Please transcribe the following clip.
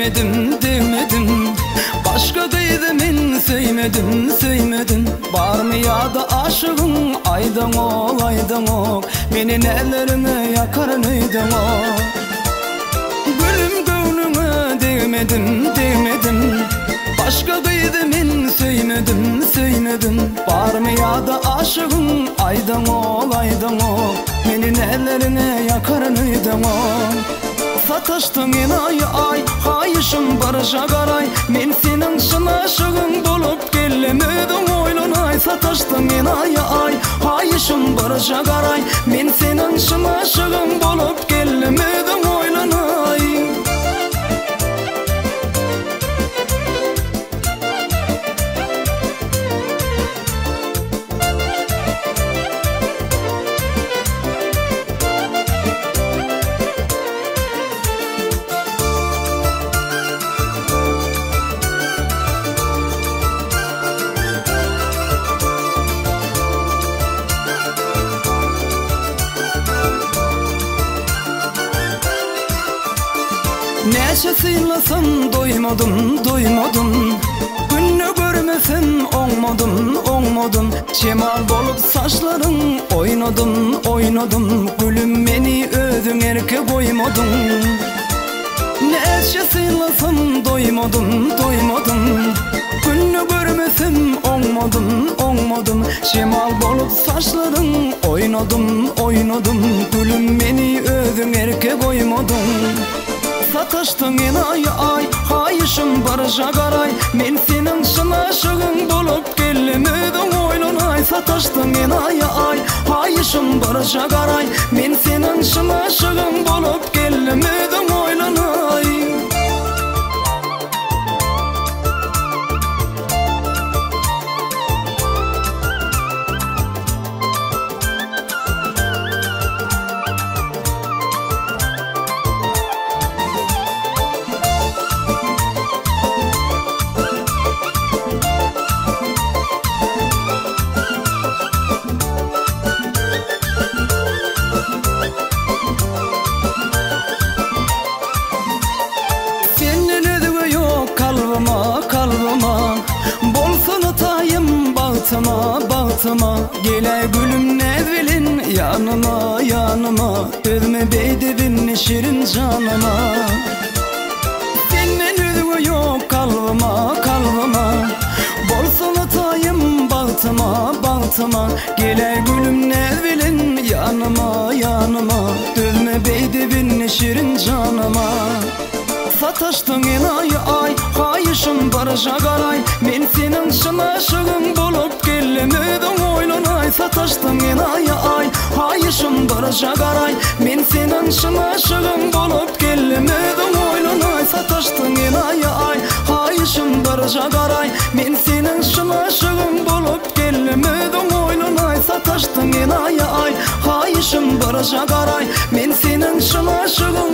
degmedim, degmedim. Başga gyzy men söýmedim, söýmedim. Barmy ýa-da aşygyň, aýdaňok, aýdaňok. Meni nälerime ýakaryn öýdeňok. Gülüm göwnüňe degmedim, degmedim. Başga gyzy men söýmedim, söýmedim. Barmy ýa-da aşygyň, aýdaňok, aýdaňok. Meni nälerine ýakaryn öýdeňok. Sataşdyň enaýy aý, haýyşym barja garaý. Men seniň çyn aşygyň bolup geldim, özüň oýlanaý. Sataşdyň enaýy aý, haýyşym barja garaý. Men seniň çyn aşygyň bolup geldim, özüň oýlanaý. Näçe synlasam doýmadym, doýmadym. Günde görmesem oňmadym, oňmadym. Şemal bolup saçlaryň oýnadym, oýnadym. Gülüm meni özüň erke goýmadyň. Näçe synlasam doýmadym, doýmadym. Günde görmesem oňmadym, oňmadym. Şemal bolup saçlaryň oýnadym, oýnadym. Gülüm meni özüň erke goýmadyň. Sataşdyň enaýy aý, haýyşym barja garaý. Men seniň çyn aşygyň bolup geldim, özüň oýlanaý. Sataşdyň enaýy aý, haýyşym barja garaý. Men seniň çyn aşygyň bolup geldim, özüň oýlanaý. Senden özge ýok kalbyma, kalbyma. Bolsun taýym bagtyma, bagtyma. Geläý gülüm näz bilen ýanyma, ýanyma. Özüme beýdibin şirin janyma. Senden özge ýok kalbyma, kalbyma. Bolsun taýym bagtyma, bagtyma. Geläý gülüm näz bilen ýanyma, ýanyma. Dözme beýdibin şirin janyma. Sataşdyň enaýy aý, haýyşym barja garaý. Men seniň çyn aşygyň bolup geldim, özüň oýlanaý. Sataşdyň enaýy aý, haýyşym barja garaý. Men seniň çyn aşygyň bolup geldim, özüň oýlanaý. Sataşdyň enaýy aý, haýyşym barja garaý. Men seniň çyn aşygyň bolup geldim, özüň oýlanaý. Sataşdyň enaýy aý, haýyşym barja garaý. Men seniň çyn aşygyň.